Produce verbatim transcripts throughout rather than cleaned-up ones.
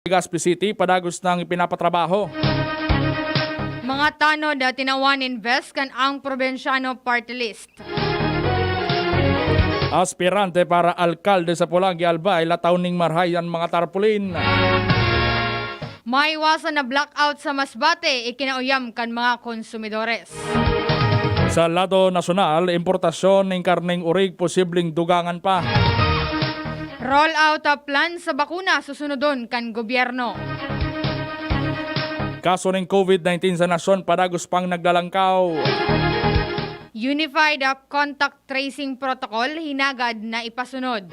Legazpi City padagos nang ipinapatrabaho. Mga tanod, ah, tinawan nin vest kan Ang Probinsyano Party List. Aspirante para alkalde sa Polangui, Albay, lataw ning marahay an mga tarpaulin. Maiwasan na blackout sa Masbate, ikinauyam kan mga konsumidores. Sa lado nasyonal, importasyon ning karneng orig posibleng dugangan pa. Roll out a plan sa bakuna susunodon kan gobyerno. Kaso ning COVID nineteen sa nasyon padagos pang naglalangkaw. Unified ah, contact tracing protocol hinagad na ipasunod.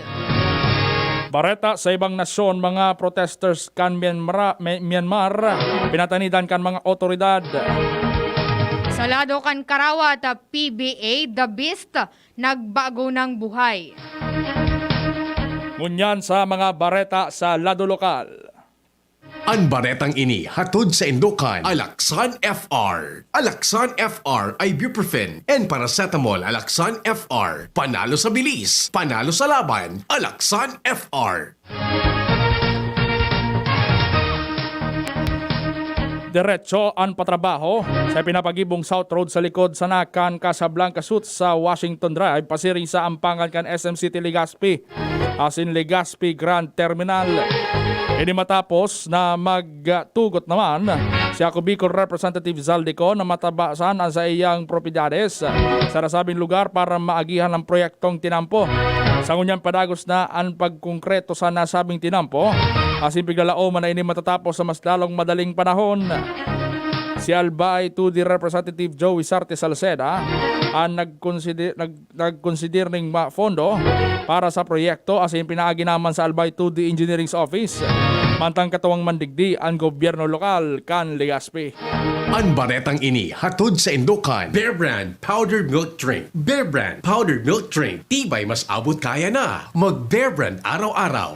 Bareta sa ibang nasyon, mga protesters kan Myanmar, Myanmar pinatanidan kan mga otoridad. Sa lado kan karawat, ah, P B A, The Beast, nagbago ng buhay. Ngunyan sa mga bareta sa lado lokal. An baretang ini hatod sa indokan Alaksan F R. Alaksan F R, ibuprofen and paracetamol. Alaksan F R, panalo sa bilis, panalo sa laban. Alaksan F R. Diretso an patrabaho sa pinapagibong South Road sa likod sana kan Casablanca Suites sa Washington Drive, pasiring sa ampangan kan S M City Legazpi asin Legazpi Grand Terminal. Ini matapos na magtugot naman si Ako Bicol Representative Zaldy Co na matabasan an saiyang propiedades sa nasabing lugar para maagihan ang proyektong tinampo. Sa ngunyan padagos na an pagkongkreto sa nasabing tinampo, asin piglalaoman na ini matatapos sa mas lalong madaling panahon. Si Albay two D Representative Joey Sarte Salceda an nagkonsider, nag, nagkonsider ning ma-, pondo para sa proyekto asin pinaagi naman sa Albay two D Engineering's Office. Mantang katuwang man digdi an gobyerno lokal kan Legazpi. An baretang ini hatod sa indokan Bear Brand Powdered Milk Drink. Bear Brand Powdered Milk Drink, tibay mas abot kaya na. Mag Bear Brand araw-araw.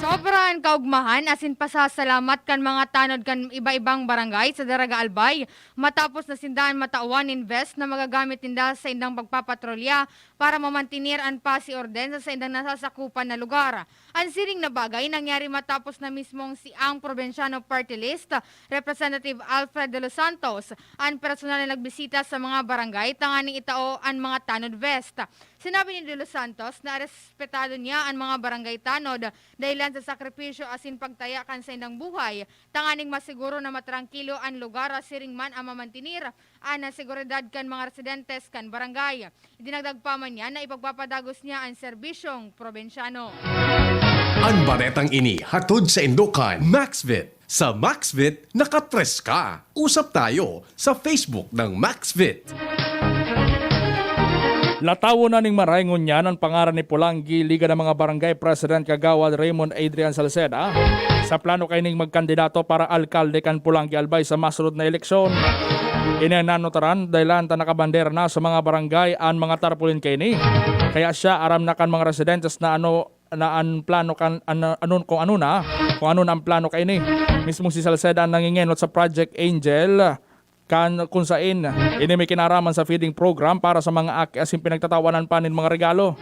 Sobra an kaugmahan asin pasasalamat kan mga tanod kan iba-ibang barangay sa Daraga Albay matapos na sinda an matawan nin vest na magagamit ninda sa indang pagpapatrolya para mamantener an pasi orden sa saindang nasasakupan na lugar. An siring na bagay nangyari matapos na mismong si ang Probinsyano Party List Representative Alfred De Los Santos an personal na nagbisita sa mga barangay tanganing itao an mga tanod vest. Sinabi ni De Los Santos na respetado niya an mga barangay tanod dahilan sa sakripisyo asin pagtaya kan saindang buhay tanganing masiguro na matrangkilo an lugar, siring man an mamantener an seguridad kan mga residentes kan barangay. Idinagdag pa man niya na ipagpapadagos niya an serbisyong probinsyano. An baretang ini hatod sa indokan Maxvit. Sa Maxvit, nakatres ka. Usap tayo sa Facebook ng Maxvit. Latawon na ning maray ngunyan an pangaran ni Polangui Liga ng mga Barangay President Kagawad Raymond Adrian Salceda sa plano kaining magkandidato para alkalde kan Polangui Albay sa masunod na eleksyon. Ini an nanutaran dahilan ta nakabandera na sa mga barangay an mga tarpaulin kaini. Kaya siya aram na kan mga residentes na ano na an plano kan an, anon kung ano na kung ano na ang plano kaini. Mismo si Salceda an nangingenot sa Project Angel kan kung sain ini may kinaraman sa feeding program para sa mga aki asin pinagtatawanan pa nin mga regalo.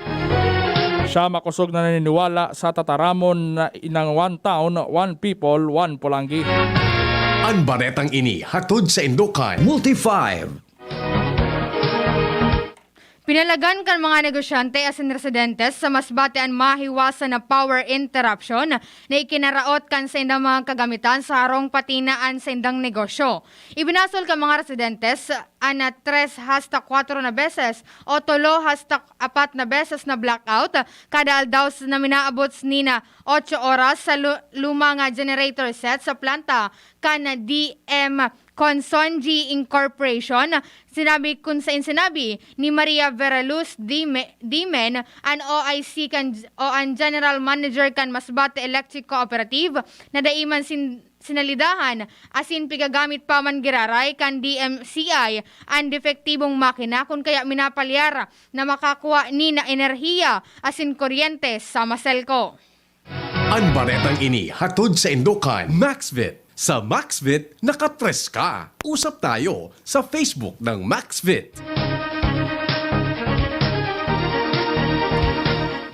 Siya makosog na naniniwala sa tataramon na inang One Town, One People, One Polangui. An baretang ini hatod sa indokan Multi five. Pinalagan kan mga negosyante asin residentes sa Masbate an mahiwasan na power interruption na ikinaraot kan saindang mga kagamitan sa harong pati na an saindang negosyo. Ibinasol kan mga residentes an tres hasta kwatro na beses o tolo hasta apat na beses na blackout kada aldaw na minaabot nina otso oras sa lu- luma nga generator set sa planta kan D M Consonji Incorporation. Sinabi kun sain sinabi ni Maria Veraluz Dime- Dimen, an O I C kan, o an General Manager kan Masbate Electric Cooperative, na dai man sin- sinalidahan asin pigagamit pa man giraray kan D M C I an depektibong makina kun kaya minapalyar na makakua nina enerhiya asin kuryente sa Maselco. An baretang ini hatod sa indokan Maxvit. Sa Maxvit, nakatres ka. Usap tayo sa Facebook ng Maxvit.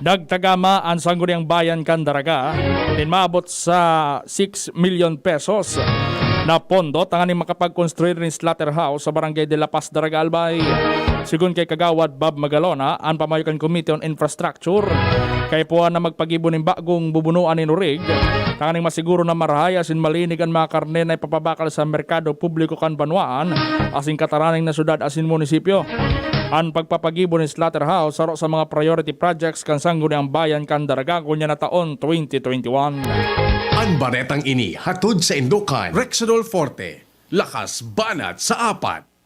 Nagtagama an Sangguniang Bayan kan Daraga nin maabot sa six million pesos na pondo tanganing makapagkonstruir nin slaughterhouse sa Barangay de la Paz, Daraga, Albay. Sigon kay Kagawad Bob Magalona, an pamayo kan Committee on Infrastructure, kaipuhan na magpagibo nin bagong bubunoan nin orig tanganing masiguro na marahay asin malinig an mga karne na ipapabakal sa merkado publiko kan banwaan asin kataraning na syudad asin munisipyo. An pagpapagibo nin slaughterhouse saro sa mga priority projects kan Sangguniang Bayan kan Daraga ngunyan na taon twenty twenty-one. An baretang ini hatod saindo kan Rexidol Forte, lakas banat sa apat.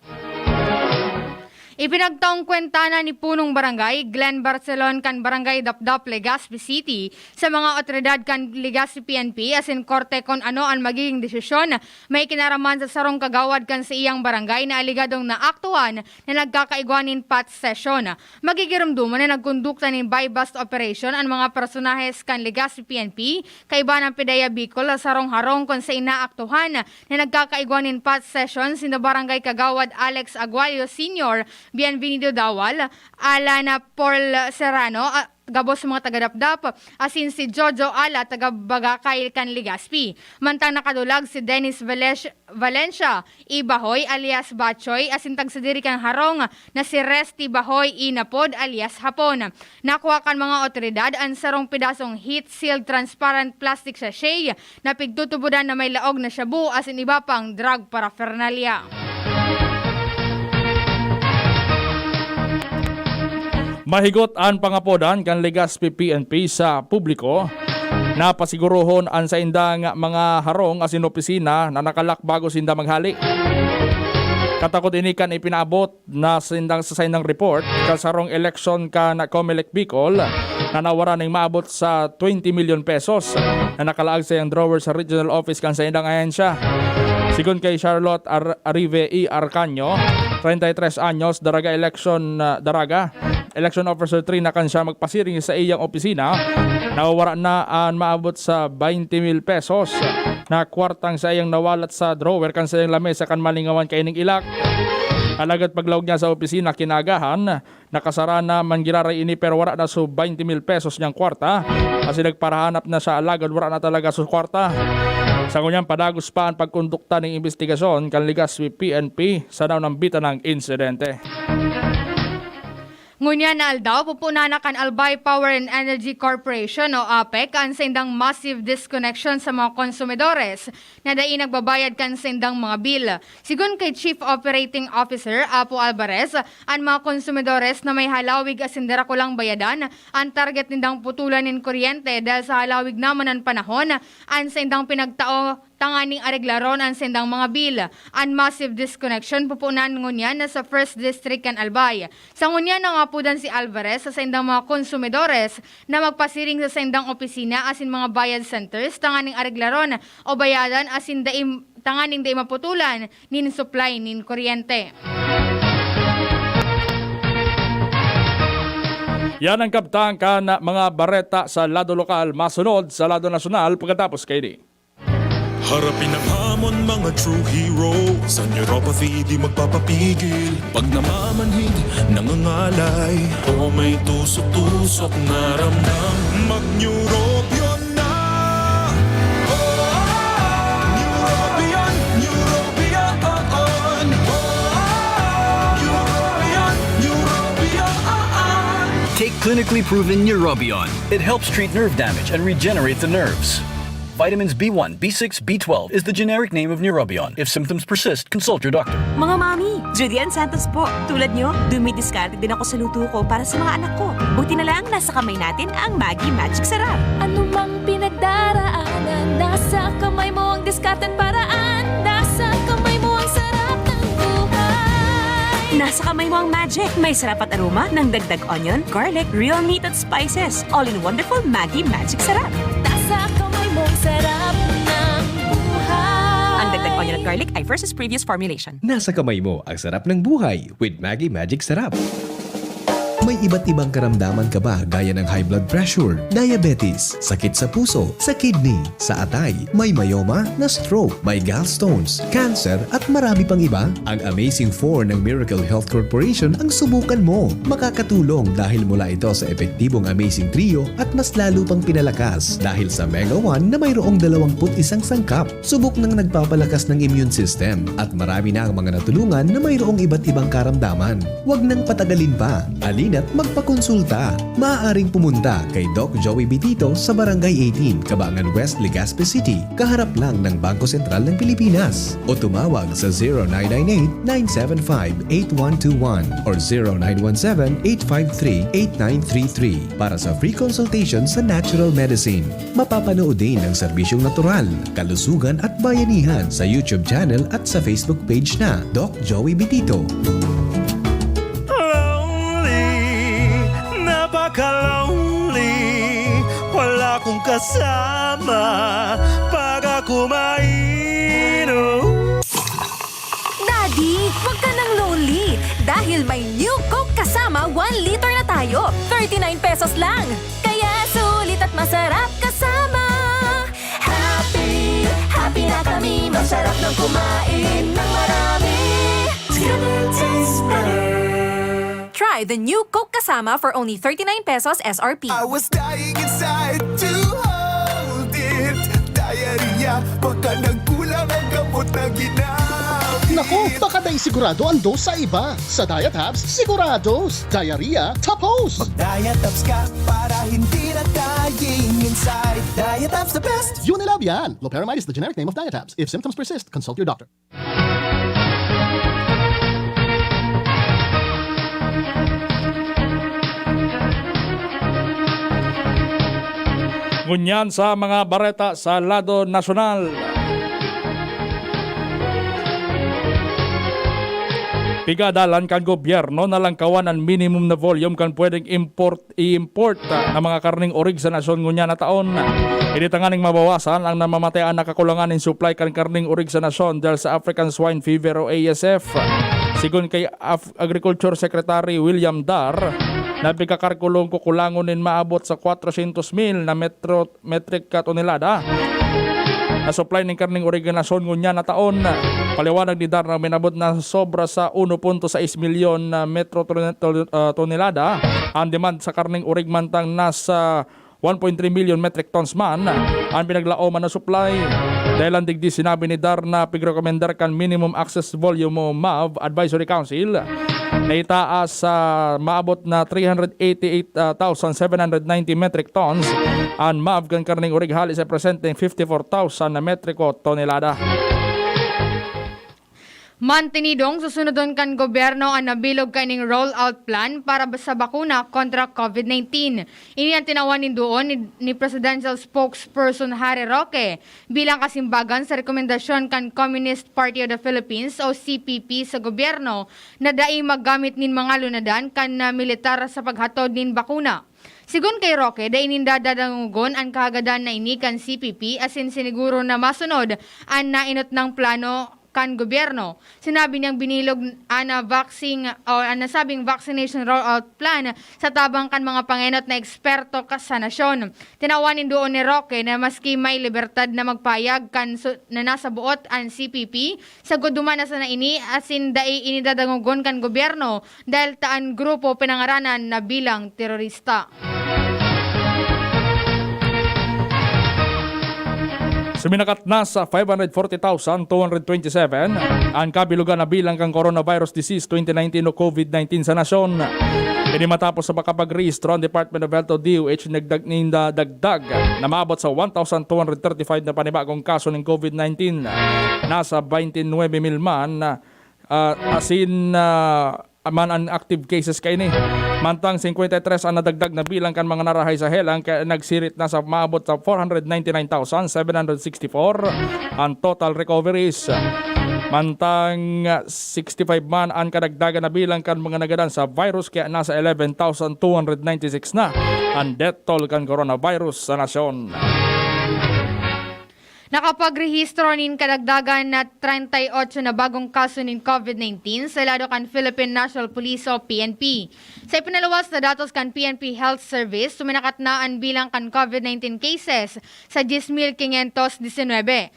Ipinagtaong kwenta na ni Punong Barangay Glenn Barcelon kan Barangay Dapdap, Legazpi City, sa mga awtoridad kan Legazpi P N P asin korte kun ano an magiging desisyon may kinaraman sa sarong kagawad kan saiyang barangay na aligadong naaktuhan na nagkakaigwa nin pot session. Magigiromdoman na nagkondukta nin buy-bust operation an mga personahes kan Legazpi P N P kaiba ng PDEA Bicol sa sarong harong kun sain naaktuhan na nagkakaigwa nin pot session sinda Barangay Kagawad Alex Aguayo Senior, Bienvenido Dawal, Alana Paul Serrano, ah, gabos sa mga taga-Dapdap, asin si Jojo Ala, taga Bagakay kan Legazpi. Mantang nakadulag si Dennis Valesh-, Valencia Ibahoy alias Bachoy, asin tagsadiri kan harong na si Resty Bahoy Inapod alias Hapon. Nakuha kan mga awtoridad an sarong pidasong heat-sealed transparent plastic sachet na pigtutubodan na may laog na shabu asin iba pang drug paraphernalia. Mahigot an pangapodan kan Legazpi P N P sa publiko na pasigurohon an saindang mga harong asin opisina na nakalak bago sinda maghali. Katakot ini kan ipinaabot na sindang sa saindang report kan sarong eleksyon kan Comelec Bicol na nawara ning maabot sa twenty million pesos na nakalaag sa iyang drawer sa regional office kan saindang ahensya. Sigon kay Charlotte Ar-, Arrive E. Arcaño, treinta y tres anyos, Daraga Election, ah, Daraga Election Officer three na kan siya magpasiring sa iyang opisina, nawara na an maabot sa twenty mil pesos na kwartang saiyang nawalat sa drawer kan saiyang lamesa kan malingawan kaining ilak. Alagad paglaog niya sa opisina, kinaagahan, nakasara na man giraray ini, pero wara na so twenty mil pesos niyang kwarta. Asin nagparahanap na siya, alagad wara na talaga so kwarta. Sa ngunyan, padagos pa an pagkondukta ning imbestigasyon kan Legazpi P N P sa naunambitan ng insidente. Ngunyan na aldaw, pupunan na kan Albay Power and Energy Corporation o APEC an saindang massive disconnection sa mga konsumidores na dai nagbabayad kan saindang mga bill. Sigon kay Chief Operating Officer Apo Alvarez, an mga konsumidores na may halawig asin darakulang bayadan, an target nindang putulan nin kuryente dahil sa halawig naman an panahon, an saindang pinagtao tanganing areglaron an saindang mga bill. An massive disconnection pupunan ngunyan na sa First District kan Albay. Sa ngunyan, nangapodan si Alvarez sa saindang mga konsumidores na magpasiring sa saindang opisina asin mga bayad centers tanganing areglaron o bayadan asin dai, tanganing dai maputulan nin supply nin kuryente. Yan ang kabtang kan mga bareta sa lado lokal. Masunod sa lado nasyonal pagkatapos kaini. Harapin ang hamon, mga true hero. Sa neuropathy, di magpapapigil. Pag namamanhid, nangangalay, o may tusok-tusok na ramdam, mag-Neurobion na. Neurobion, Neurobion, Neurobion, Neurobion. Take clinically proven Neurobion. It helps treat nerve damage and regenerate the nerves. Vitamins B one, B six, B twelve is the generic name of Neurobion. If symptoms persist, consult your doctor. Mga mami, Judy Ann Santos po. Tulad nyo, dumidiskarte din ako sa luto ko para sa mga anak ko. Buti na lang, nasa kamay natin ang Maggi Magic Sarap. Ano mang pinagdaraanan, nasa kamay mo ang diskarte't paraan. Nasa kamay mo ang sarap ng buhay. Nasa kamay mo ang magic. May sarap at aroma ng dagdag onion, garlic, real meat at spices. All in wonderful Maggi Magic Sarap. Nasa kamay mo ang sarap ng buhay. Ang dagdag onion at garlic ay versus previous formulation. Nasa kamay mo ang sarap ng buhay with Maggi Magic Sarap. May iba't ibang karamdaman ka ba, gaya ng high blood pressure, diabetes, sakit sa puso, sa kidney, sa atay, may myoma, na-stroke, may gallstones, cancer, at marami pang iba? Ang Amazing four ng Miracle Health Corporation ang subukan mo. Makakatulong dahil mula ito sa epektibong Amazing Trio at mas lalo pang pinalakas dahil sa Mega one na mayroong dalawang put isang sangkap. Subok nang nagpapalakas ng immune system at marami na ang mga natulungan na mayroong iba't ibang karamdaman. Huwag nang patagalin pa. Alina't magpakonsulta. Maaaring pumunta kay Doc Joey Bitito sa Barangay eighteen, Cabangan West, Legazpi City, kaharap lang ng Bangko Sentral ng Pilipinas. O tumawag sa zero nine nine eight, nine seven five, eight one two one or zero nine one seven, eight five three, eight nine three three para sa free consultation sa natural medicine. Mapapanood din ang serbisyong natural, kalusugan at bayanihan sa YouTube channel at sa Facebook page na Doc Joey Bitito. Lonely, napaka-lonely. Wala akong kasama pag ako mainom. Daddy, wag ka nang lonely dahil may New Coke Kasama one liter na tayo. Thirty-nine pesos lang. Kaya sulit at masarap kasama. Happy, happy na kami. Masarap nang kumain ng marami. Together tastes better. Try the new Coke Kasama for only thirty-nine pesos S R P. I was dying inside to hold it. Diarrhea, baka nagkulang ang gamot na ginamit. Naku, baka dai sigurado ang dose sa iba. Sa Diet Hubs, sigurados. Diarrhea, tapos! Mag-Diet Hubs ka para hindi na dying inside. Diet Hubs the best! Unilab yan! Loperamide is the generic name of Diet Hubs. If symptoms persist, consult your doctor. Ngunyan sa mga bareta sa lado nasyonal. Pigadalan kan gobyerno na langkawan an minimum na volume kan pwedeng import, i-import, ah, na mga karneng orig sa nasyon ngunyan na taon. Ini tanganing mabawasan ang namamatean na kakulangan nin supply kan karneng orig sa nasyon dahil sa African Swine Fever o A S F. Sigon kay Af-, Agriculture Secretary William Dar, na pigkakalkulong kukulangon nin maabot sa kwatrosyentos mil na metro, metric tonelada na supply nin karneng orig na nasyon ngunyan na taon. Paliwanag ni Dar na minabot na sobra sa uno punto sais milyon na metro ton-, ton-, ah, tonelada ang demand sa karneng orig, mantang nasa one point three million metric tons man ang pinaglaoman na supply. Dahil ang digdi, sinabi ni Dar na pigrekomendar kan Minimum Access Volume o MAV Advisory Council na itaas sa maabot na three hundred eighty-eight thousand seven hundred ninety metric tons an MAV kan karneng orig hali sa presenteng fifty-four thousand na metriko tonelada. Mantinidong susunodon kan gobyerno an nabilog kaining rollout plan para ba-, sa bakuna kontra COVID nineteen. Ini an tinawan nin duon ni, ni Presidential Spokesperson Harry Roque bilang kasimbagan sa rekomendasyon kan Communist Party of the Philippines o C P P sa gobyerno na dai maggamit nin mga lunadan kan, ah, militar sa paghatod nin bakuna. Sigon kay Roque, dai ninda dadangogon an kahagadan na ini kan C P P asin siniguro na masunod an naenot nang plano kan gobyerno. Sinabi niyang binilog an, ah, vaccine o an nasabing vaccination rollout plan sa tabang kan mga pangenot na eksperto ka-, sa nasyon. Tinawan nin duon ni Roque na maski may libertad na magpahayag kan su-, na nasa buot an C P P, sagkod duman na sana ini asin dai ini dadangogon kan gobyerno dahil ta an grupo pinangaranan na bilang terorista. Suminakat na sa five hundred forty thousand two hundred twenty-seven an kabilugan na bilang kan coronavirus disease twenty nineteen o COVID nineteen sa nasyon. Ini matapos sa makapagrehistro ang Department of Health o D O H, nagdag-, ninda dagdag na maabot sa one thousand two hundred thirty-five na panibagong kaso nin COVID nineteen. Nasa twenty-nine mil man, ah, asin, ah, man an active cases kaini. Mantang singkwenta y tres an nadagdag na bilang kan mga narahay sa helang, kaya nagsirit na sa maabot sa four hundred ninety-nine thousand seven hundred sixty-four an total recoveries. Mantang, ah, sixty-five man an kadagdagan na bilang kan mga nagadan sa virus, kaya nasa eleven thousand two hundred ninety-six na an death toll kan coronavirus sa nasyon. Nakapagrehistro nin kadagdagan na treinta y ocho na bagong kaso nin COVID nineteen sa lado kan Philippine National Police o P N P. Sa ipinaluwas na datos kan P N P Health Service, suminakat na an bilang kan COVID nineteen cases sa diyes mil quinientos disinwebe.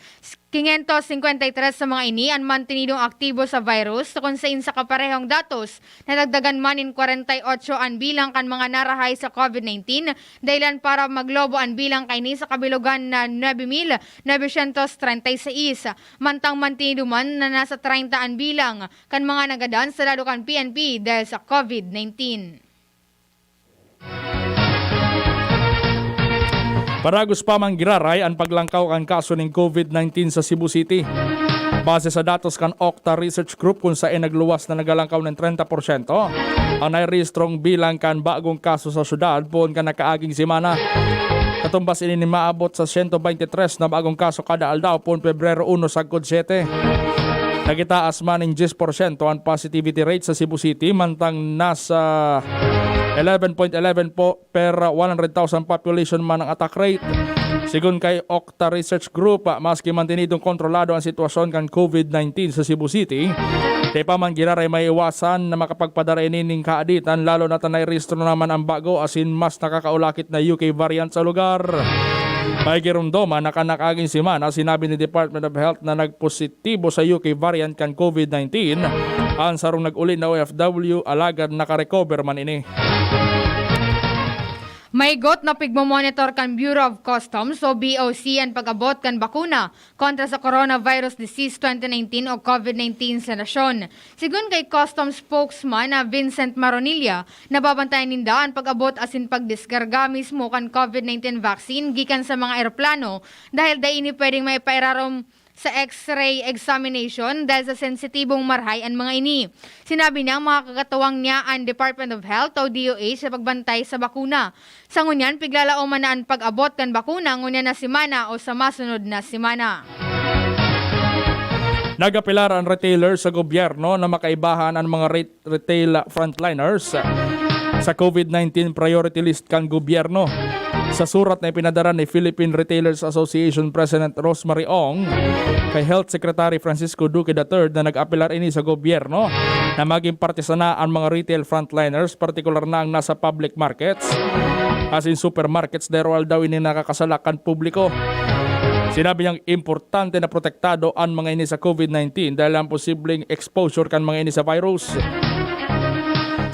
Quinientos cincuenta y tres sa mga ini an mantenidong aktibo sa virus, kung sain sa kaparehong datos, nadagdagan man nin kwarenta y ocho an bilang kan mga narahay sa COVID nineteen, dahilan para maglobo an bilang kaini sa kabilogan na nuebe mil novecientos treinta y seis. Mantang mantinido man na nasa treinta an bilang kan mga nagadan sa lado kan P N P dahil sa COVID nineteen. Padagos pa man giraray an paglangkaw kan kaso nin COVID nineteen sa Cebu City. Base sa datos kan Octa Research Group, kun saen nagluwas na nagalangkaw nin treinta porsyento ang nairehistrong bilang kan bagong kaso sa syudad poon kan nakaaging semana. Katumbas ini nin maabot sa siyento bente tres na bagong kaso kada aldaw poon Pebrero uno sagkod siyete. Nagitaas man nin diyes porsyento an positivity rate sa Cebu City, mantang nasa eleven point eleven po per one hundred thousand population man ang attack rate. Sigon kay Octa Research Group, maski mantinidong kontrolado an sitwasyon kan COVID nineteen sa Cebu City, di pa man giraray maiwasan na makapagpadara ini nin kaaditan, lalo na ta nairehistro naman ang bago asin mas nakakaulakit na U K variant sa lugar. Paigiromdoman na kan nakaaging semana, sinabi ni Department of Health na nagpositibo sa U K variant kan COVID nineteen an sarong nag-uli na O F W, alagad nakarecover man ini. Maigot na pigmomonitor kan Bureau of Customs o B O C an pag-abot kan bakuna kontra sa coronavirus disease twenty nineteen o COVID nineteen sa nasyon. Sigon kay Customs spokesman na Vincent Maronilla, nababantayan ninda an pag-abot asin pagdiskarga mismo kan COVID nineteen vaccine gikan sa mga eroplano, dahil dai ini pwedeng maipairarom sa X-ray examination dahil sa sensitibong marhay an mga ini. Sinabi niyang makakatuwang niya an Department of Health o D O H sa pagbantay sa bakuna. Sa ngunyan, piglalaoman na an pag-abot kan bakuna ngunyan na semana o sa masunod na semana. Nag-apelar an retailer sa gobyerno na makaibahan an mga re-, retail frontliners sa COVID nineteen priority list kan gobyerno. Sa surat na ipinadara ni Philippine Retailers Association President Rosemary Ong kay Health Secretary Francisco Duque the third na nag-apelar ini sa gobyerno na maging parte sana an mga retail frontliners, partikular na ang nasa public markets, asin supermarkets, dahil aldaw ini nakakasala kan publiko. Sinabi niyang importante na protektado an mga ini sa COVID nineteen dahil ang posibleng exposure kan mga ini sa virus.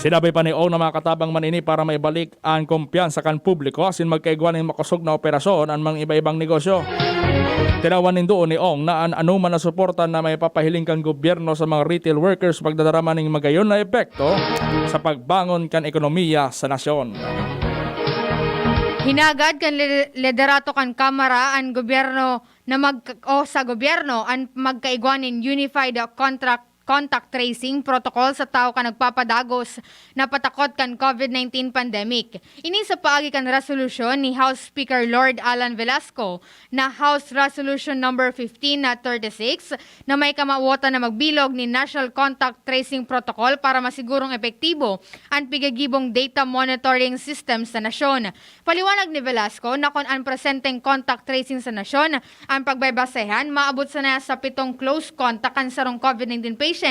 Sinabi pa ni Ong na makatabang man ini para maibalik an kumpiyansa kan publiko asin magkaigwa nin makosog na operasyon an mga iba-ibang negosyo. Tinawan nin duon ni Ong na an anoman na suporta na maipapahiling kan gobyerno sa mga retail workers magdadarama nin magayon na epekto sa pagbangon kan ekonomiya sa nasyon. Hinagad kan li-, liderato kan Kamara an gobyerno na mag-, o sa gobyerno an magkaigwa nin unified contract contact tracing protocol sa tawo kan nagpapadagos na patakot kan COVID nineteen pandemic. Ini sa paagi kan resolusyon ni House Speaker Lord Alan Velasco na House Resolution Number fifteen na thirty-six na may kamawotan na magbilog ni National Contact Tracing Protocol para masigurong epektibo an pigagibong data monitoring system sa nasyon. Paliwanag ni Velasco na kun an presenteng contact tracing sa nasyon an pagbaybasehan, maabot sana sa pitong close contact kan sarong COVID nineteen patient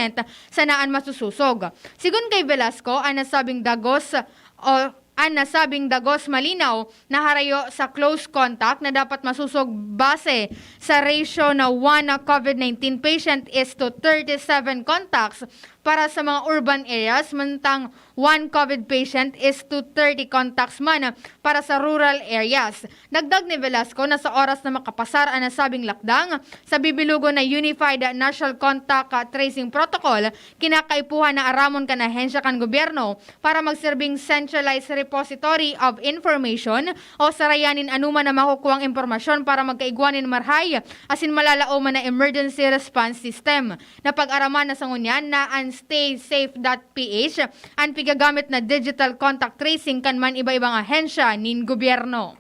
sana an masusosog. Sigon kay Velasco, an nasabing dagos o an nasabing dagos malinaw na harayo sa close contact na dapat masusog base sa ratio na one COVID nineteen patient is to thirty-seven contacts para sa mga urban areas, mantang one COVID patient is to thirty contacts man para sa rural areas. Dagdag ni Velasco na sa oras na makapasar an nasabing lakdang sa bibilugon na Unified National Contact Tracing Protocol, kinakaipuhan na aramon kan ahensya kan gobyerno para magserbing centralized repository of information o sarayan nin anoman na makukuwang impormasyon para magkaigwa nin marhay asin malalaoman na emergency response system. Napag-araman na sa ngunyan na an stay safe dot P H an pigagamit na digital contact tracing kan man iba-ibang ahensya nin gobyerno.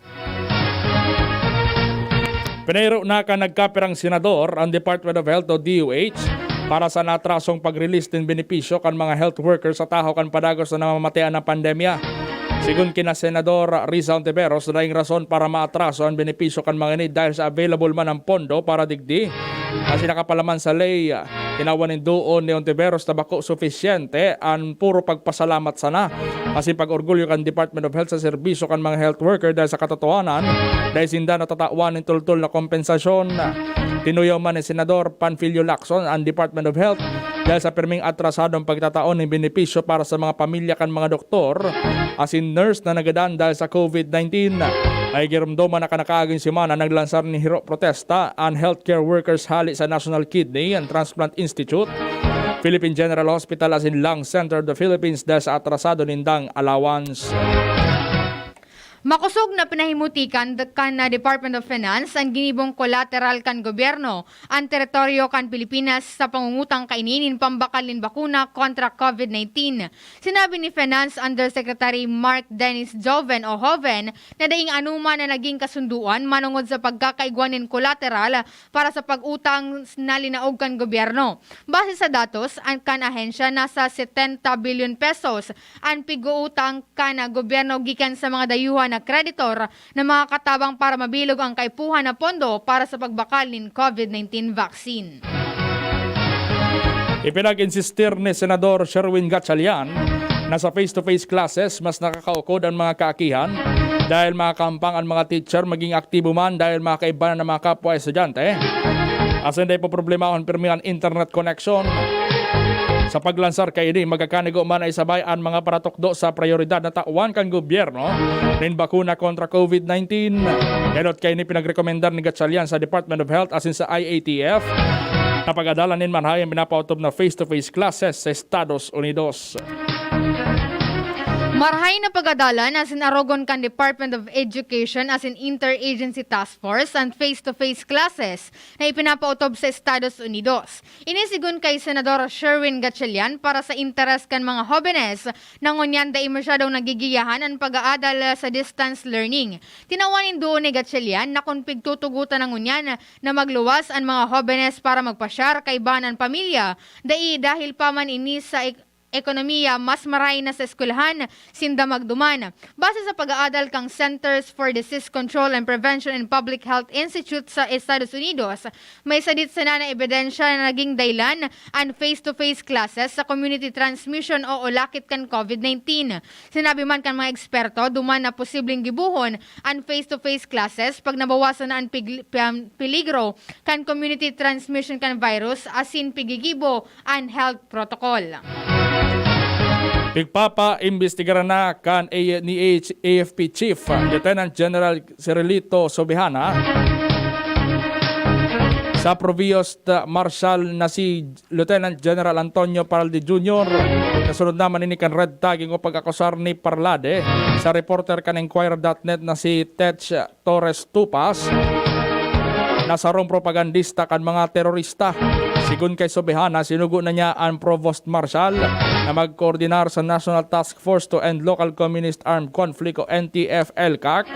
Pinahiro na kan nagkapirang senador an Department of Health o D O H para sa naatrasong pag-release nin benepisyo kan mga health workers sa tahaw kan padagos na namamatean ng pandemya. Sigon kina Senador Risa Ontiveros, daing rason para maatraso an benepisyo kan mga ini dahil sa available man ang pondo para digdi. Asin nakapalaman sa ley, tinawan nin duon ni Ontiveros na bako sufisyente an puro pagpasalamat sana asin pag-orgulyo kan Department of Health sa serbisyo kan mga health worker dahil sa katotohanan, dai sinda natatawan nin toltol na kompensasyon. Tinuyaw man ni Senador Panfilio Lacson an Department of Health dahil sa pirming atrasadong pagtatao nin benepisyo para sa mga pamilya kan mga doktor asin nurse na nagadan dahil sa COVID nineteen. May giromdoman na kan nakaaging semana naglansar nin hiro protesta an healthcare workers hali sa National Kidney and Transplant Institute, Philippine General Hospital asin Lung Center of the Philippines dahil sa atrasado nindang allowance. Makosog na pinahimutikan kan Department of Finance an ginibong kolateral kan gobyerno, an teritoryo kan Pilipinas, sa pangungutang kaini nin pambakal nin bakuna kontra COVID nineteen. Sinabi ni Finance Undersecretary Mark Dennis Joven o Hoven na daing anoman na naging kasunduan manongod sa pagkakaigwa nin kolateral para sa pag-utang na linaog kan gobyerno. Base sa datos an kan ahensya, nasa setenta bilyon pesos an pig-uutang kan gobyerno gikan sa mga dayuhan na kreditor na makakatabang para mabilog ang kaipuhan na pondo para sa pagbakal nin COVID nineteen vaccine. Ipinag-insistir ni Senador Sherwin Gatchalian na sa face-to-face classes mas nakakaukod ang mga kaakihan dahil makakampang ang mga teacher maging aktibo man dahil makakaiba na ng mga kapwa estudyante. Asin dai po problemahon pirmi an internet connection. Sa paglansar kaini, magkakanigo man na isabay an mga paratukdo sa prayoridad na tawan kan gobyerno nin bakuna kontra COVID nineteen. Enot kaini pinagrekomendar ni Gatchalian sa Department of Health asin sa I A T F na pag-adalan nin marhay an pinapaotob na face-to-face classes sa Estados Unidos. Marhay na pag-adalan asin arogon kan Department of Education asin Interagency Task Force an face-to-face classes na ipinapaotob sa Estados Unidos. Ini sigon kay Senador Sherwin Gatchalian para sa interes kan mga hobenes na ngunyan dai masyadong nagigiyahan an pag-aadal sa distance learning. Tinawan nin duon ni Gatchalian na kun pigtutugotan na ngunyan na magluwas an mga hobenes para magpasyar kaibahan an pamilya, dai dahil pa man ini sa ek- ekonomiya, mas maray na sa eskwelahan sinda magduman. Base sa pag-aadal kan Centers for Disease Control and Prevention and Public Health Institute sa Estados Unidos, may sadit sana na ebidensya na naging dahilan an face-to-face classes sa community transmission o ulakit kan COVID nineteen. Sinabi man kan mga eksperto, duman na posibleng gibohon an face-to-face classes pag nabawasan na an pig- piam- peligro kan community transmission kan virus asin pigigibo an health protocol. Pigpapaimbestigaran na kan A- ni H- A F P Chief Lieutenant General Cirilito Sobihana sa Provost Marshal na si Lieutenant General Antonio Paralde Junior. Kasunod naman ini kan red tagging o pag-akusar ni Parlade sa reporter kan Inquirer dot net na si Tech Torres Tupas na sarong propagandista kan mga terorista. Sigon kay Sobehana, sinugo na niya an Provost Marshal na magkoordinar sa National Task Force to End Local Communist Armed Conflict o N T F L CAC,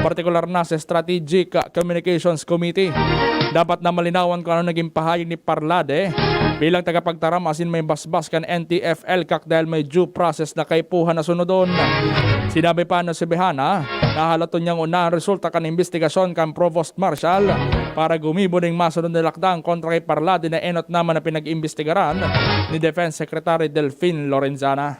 partikular na sa Strategic Communications Committee. Dapat na malinawan kung ano naging pahayag ni Parlade bilang tagapagtaram asin may basbas kan N T F L CAC dahil may due process na kaipuhan na sunodon. Sinabi pa ni Sobehana na halaton niyang una ang resulta kan imbestigasyon kan Provost Marshal para gumibo ning masunod na lakdang kontra kay Parlade na enot naman na pinag-imbestigaran ni Defense Secretary Delfin Lorenzana.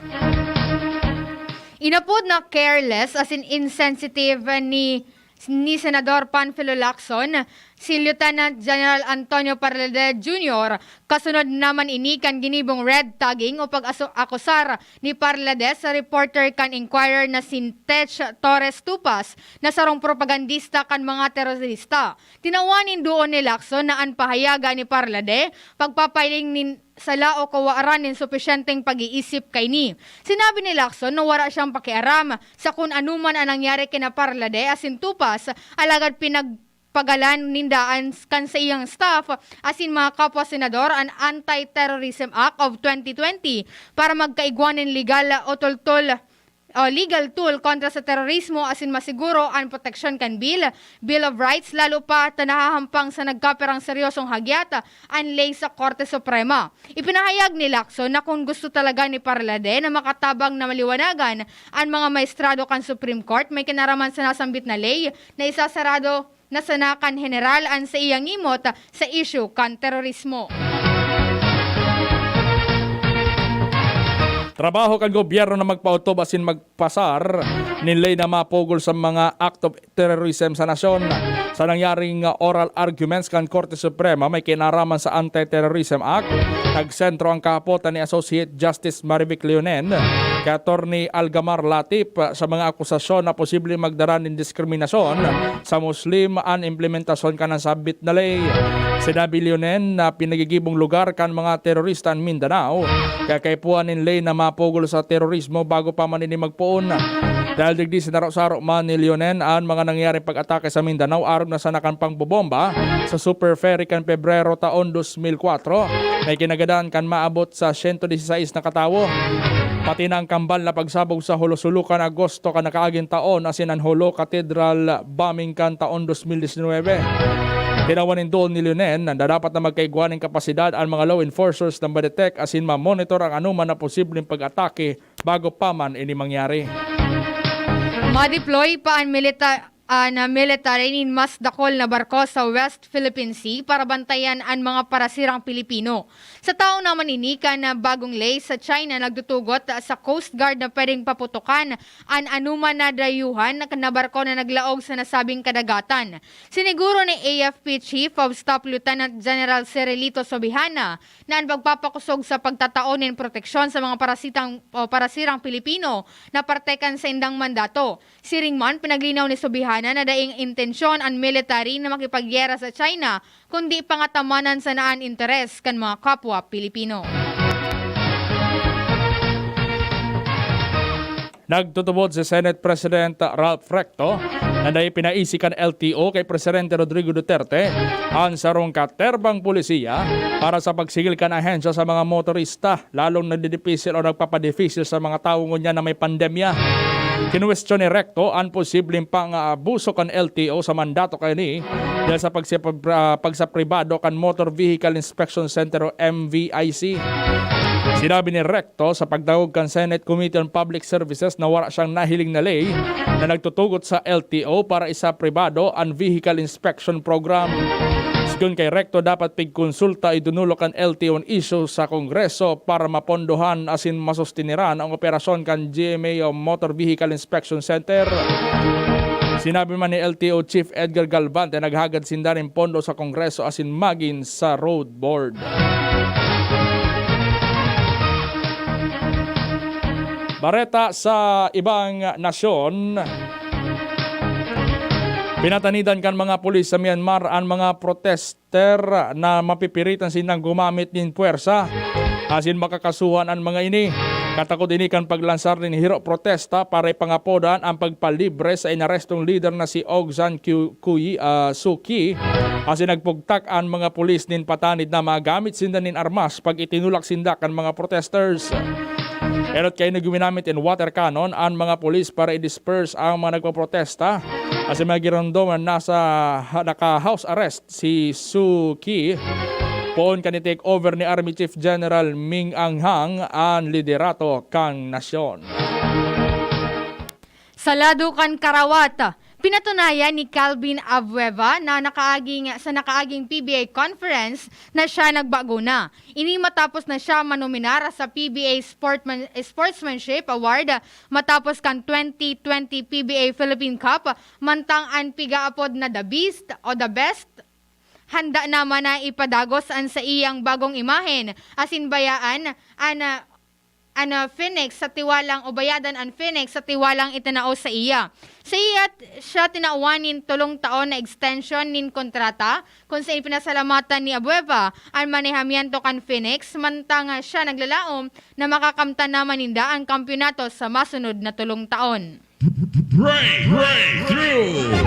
Inapod na careless asin insensitive ni ni Senador Panfilo Lacson si Lieutenant General Antonio Parlade Junior, kasunod naman ini kan ginibong red tagging o pag-akusar ni Parlade sa reporter kan Inquirer na si Tech Torres Tupas na sarong propagandista kan mga terorista. Tinawan nin duon ni Lacson na an pahayaga ni Parlade pagpapahiling nin sala o kawaran nin supisyenteng pag-iisip kaini. Sinabi ni Lacson na wara siyang pakiaram sa kun ano man an nangyari kina Parlade asin Tupas, alagad pinagpagalan ninda an kan saiyang staff asin mga kapwa senador an Anti-Terrorism Act of twenty twenty para magkaigwa nin legal o tultol o legal tool kontra sa terorismo asin masiguro an proteksyon kan bill, Bill of Rights, lalo pa ta nahahampang sa nagkapirang seryosong hagyat an ley sa Korte Suprema. Ipinahayag ni Lacson na kung gusto talaga ni Parlade na makatabang na maliwanagan an mga maestrado kan Supreme Court, may kinaraman sa nasambit na ley na isasarado na sana kan Heneral an saiyang ngimot sa isyu kan terorismo. Trabaho kan gobyerno na magpaotob asin magpasar nin ley na mapugol sa mga act of terrorism sa nasyon. Sa nangyaring oral arguments kan Korte Suprema, may kinaraman sa Anti-Terrorism Act, nagsentro ang kahapotan ni Associate Justice Marivic Leonen kay Attorney Algamar Latip sa mga akusasyon na posibleng magdara nin diskriminasyon sa Muslim an implementasyon kan nasambit na ley. Sinabi ni Leonen na pinagigibong lugar kan mga terorista an Mindanao, kaya kaipuhan nin ley na mapugol sa terorismo bago pa man ini magpoon. Dahil digdi, sinaro-saro man ni Leonen an mga nangyaring pag-atake sa Mindanao arog na sana kan pangbobomba sa Super Ferry kan Pebrero taon dos mil kwatro. May kinagadan kan maabot sa siyento disisais na katawo. Pati na ang kambal na pagsabog sa Jolo-Solo kan Agosto kan nakaaging taon asin an Jolo Cathedral bombing kan taon dos mil disinwebe. Tinawan nin duol ni Leonen na dapat na magkaigwa nin kapasidad an mga law enforcers na ma-detect asin ma-monitor ang anoman na posibleng pag-atake bago pa man ini mangyari. Ma-deploy pa an milita-, an military nin mas dakul na barko sa West Philippine Sea para bantayan an mga parasirang Pilipino. Sa taon naman ini kan bagong ley sa China nagtutugot sa Coast Guard na pwedeng paputokan an anuman na dayuhan na barko na naglaog sa nasabing kadagatan. Siniguro ni A F P Chief of Staff Lieutenant General Cirilito Sobihana na an pagpapakosog sa pagtatao nin proteksyon sa mga parasitang o parasirang Pilipino na parte kan saindang mandato. Siring man, pinaglinaw ni Subihana na daing intensyon an military na makipagyera sa China, kundi pangatamanan sana an interes kan mga kapwa Pilipino. Nagtutubod si Senate President Ralph Recto na dai pinaisi kan L T O kay Presidente Rodrigo Duterte an sarong katerbang polisiya para sa pagsigil kan ahensya sa mga motorista, lalong nagdidipisil o nagpapadipisil sa mga tawo ngunyan na may pandemya. Kinuwestiyon ni Recto an posibleng pang-aabuso kan L T O sa mandato kaini dahil sa pagsipa-, pagsapribado kan Motor Vehicle Inspection Center o M V I C. Sinabi ni Recto sa pagdangog kan Senate Committee on Public Services na wala siyang nahiling na ley na nagtutugot sa L T O para isapribado an Vehicle Inspection Program. Sigon kay Recto, dapat pigkonsulta o idunulok kan L T O an isyu sa Kongreso para mapondohan asin masustiniran ang operasyon kan G M A o Motor Vehicle Inspection Center. Sinabi man ni L T O Chief Edgar Galvante, naghagad sinda nin pondo sa Kongreso asin magin sa Road Board. Bareta sa ibang nasyon, pinatanidan kan mga pulis sa Myanmar an mga protester na mapipiritan sindang gumamit nin puwersa asin makakasuhan an mga ini. Katakod ini kan paglansar nin hiro protesta para ipangapodan an pagpalibre sa inarestong lider na si Aung San Kyu-, Kuyi, ah, Suu Kyi, asin nagpugtak an mga pulis nin patanid na magamit sinda nin armas pag itinulak sinda kan mga protesters. Enot kaini ginamit nin water cannon an mga pulis para i-disperse ang mga nagpoprotesta, asin mga giromdom na nasa ha-, naka-house arrest si Suu Kyi poon kan i-take over ni Army Chief General Min Aung Hlaing an liderato kan nasyon. Sa lado kan karawat, pinatunayan ni Calvin Abueva na nakaaging, sa nakaaging P B A conference na siya nagbago na. Ini matapos na siya manominar sa P B A Sportman-, Sportsmanship Award matapos kan twenty twenty P B A Philippine Cup, mantang an pigaapod na The Beast o The Best, handa naman na ipadagos an saiyang bagong imahen asin bayaan an, ah, an, ah, Phoenix sa tiwalang o bayadan an Phoenix sa tiwalang itinao sa iya. Sa iya t-, siya tinawan nin tolong taon na extension nin kontrata, kun sain pinasalamatan ni Abueva an manehamiento kan Phoenix, mantang, ah, siya naglalaom na makakamtan naman ninda an kampiyonato sa masunod na tolong taon. Break, breakthrough!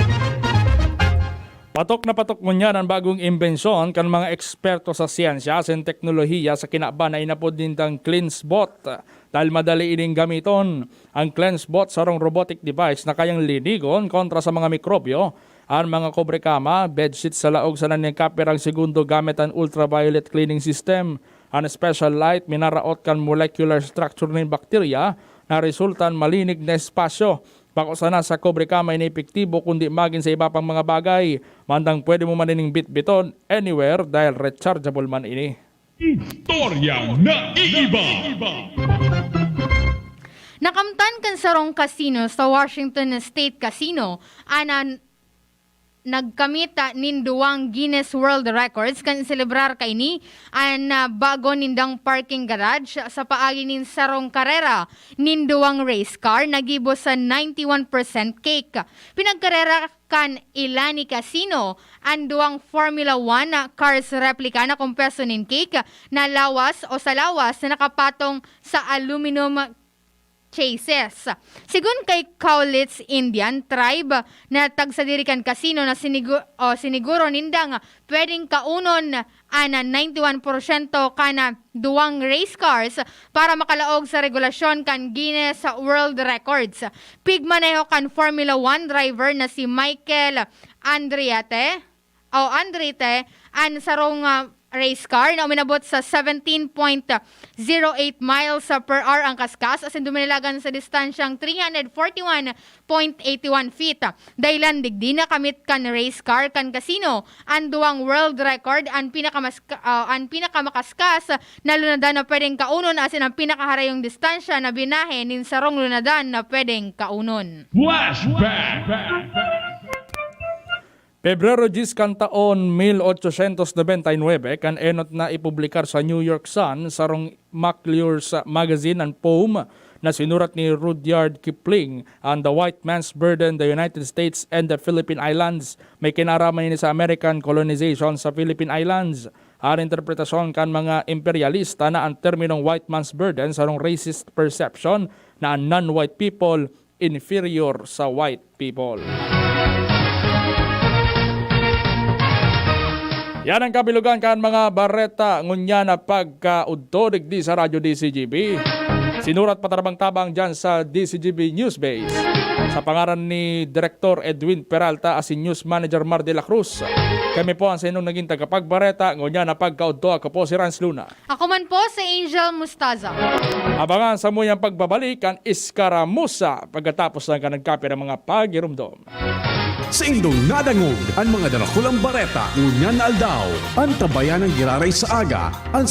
Patok na patok ngunyan an bagong imbensyon kan mga eksperto sa siyensya asin teknolohiya sa kinaban na inapod nindang CleanSbot, dahil madali ining gamiton. Ang CleanSbot sarong robotic device na kayang linigon kontra sa mga mikrobyo an mga kobrekama, bedsheet sa laog sana nin kapirang segundo gamit an ultraviolet cleaning system. An special light minaraot kan molecular structure nin bakterya na resultan malinig na espasyo. Bako sana sa kobrekama ini epektibo, kundi magin sa iba pang mga bagay. Mandang pwede mo man ining bitbiton anywhere dahil rechargeable man ini. Istoryang naiiba. Nakamtan kan sarong kasino sa Washington State Casino an, ah, nagkamit, ah, nin duwang Guinness World Records kan selebrar kaini an, ah, bago nindang parking garage sa paagi nin sarong karera nin duwang race car na gibo sa ninety-one percent cake. Pinagkarera kan Ilani Casino an duwang Formula One cars replica na kompeso nin cake na lawas o sa lawas na nakapatong sa aluminum chassis. Sigon kay Cowlitz Indian Tribe na tagsadiri kan casino na sinigu-, o siniguro nindang pwedeng kaunon an ninety-one porsyento kan duwang race cars para makalaog sa regulasyon kan Guinness World Records. Pigmaneho kan Formula One driver na si Michael Andriete o Andrite an sarong, ah, race car na uminabot sa seventeen point zero eight miles per hour ang kaskas asin duminagan sa distansyang three hundred forty-one point eight one feet. Dahilan digdi nakamit kan race car kan kasino an duwang world record, an pinakamas-, ah, an pinakamakaskas na lunadan na pwedeng kaunon asin an pinakaharayong distansya na binahe nin sarong lunadan na pwedeng kaunon. Flashback! Pebrero diyes kan taon mil ochosyentos nobenta y nuebe, kan enot na ipublikar sa New York Sun, sarong McClure's Magazine, an poem na sinurat ni Rudyard Kipling, an The White Man's Burden, The United States and the Philippine Islands. May kinaraman ini sa American colonization sa Philippine Islands. An interpretasyon kan mga imperyalista na an terminong white man's burden sarong racist perception na an non-white people inferior sa white people. Yan ang kabilugan kan mga bareta ngunyan na pagkaudto digdi sa Radyo D C G B. Sinurat patarabang-tabang dyan sa D C G B News Base. Sa pangaran ni Direktor Edwin Peralta asin News Manager Mar de la Cruz, kami po ang sa inyong naging tagapagbareta ngunyan na pagkaudto. Ako po si Rans Luna. Ako man po si Angel Mustaza. Abangan sa muyang pagbabalik an Iskaramusa pagkatapos ng kanagkape ng mga pagirumdom. Saindong nadangog an mga darakulang bareta ngunyan na aldaw. Antabayan ang giraray sa aga, an